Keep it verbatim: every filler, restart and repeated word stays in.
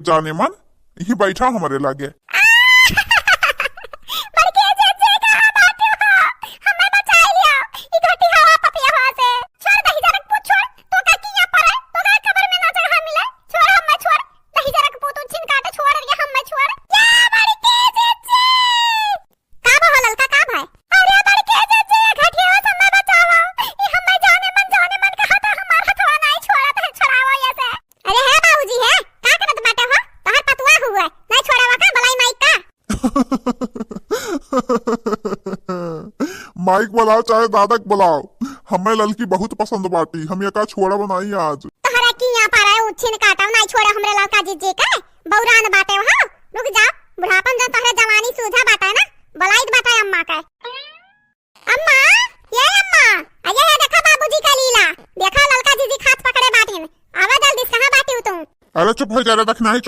जाने मन, इही बैठा हमरे लागे। बड़के जीजी, कहाँ बाटे हो? हमें बचाई लिया, ई घटिया पपिया से। छोड़ दही जरक पूत, छोड़। तो का किया परे? तो का खबर में ना जगह मिले? छोड़ हमें, छोड़। दही जरक पूत, उच्छिन काटे, छोड़ रे हमें, छोड़। या बड़के जीजी। का बा हो ललका, का भाई? अरे बड़के जीजी, घटिया समय बचावा। ई हमें जाने मन, जाने मन कहा था, हमार हथवा नाई छोड़त है, छोड़ावा ये से। अरे हे बाबूजी, हे, का करत बाटे हो? तोहर पतुआ हुए, नाई छोड़ावा का, बलाई माइक का? माइक बुलाओ चाहे दादा के बुलाओ, हमें ललकी बहुत पसंद बाटी, हम एका छोड़ब नाई आज। तोहरा किया परे उच्छिन काटब, नाई छोड़े हमरे ललका जीजी के, बौरान बाटे हो। रुक जा, बुढ़ापन जो तोहरे जवानी सूझा बाटे ना, बुलाइत बाटे अम्मा के। अम्मा, ये अम्मा, आ ये, ये देखा बाबूजी का लीला, देखा ललका जीजी खात पकड़े बाटिन, आवा जल्दी से, कहाँ बाटिउ तू? अरे चुप हो जा रे, देख नाई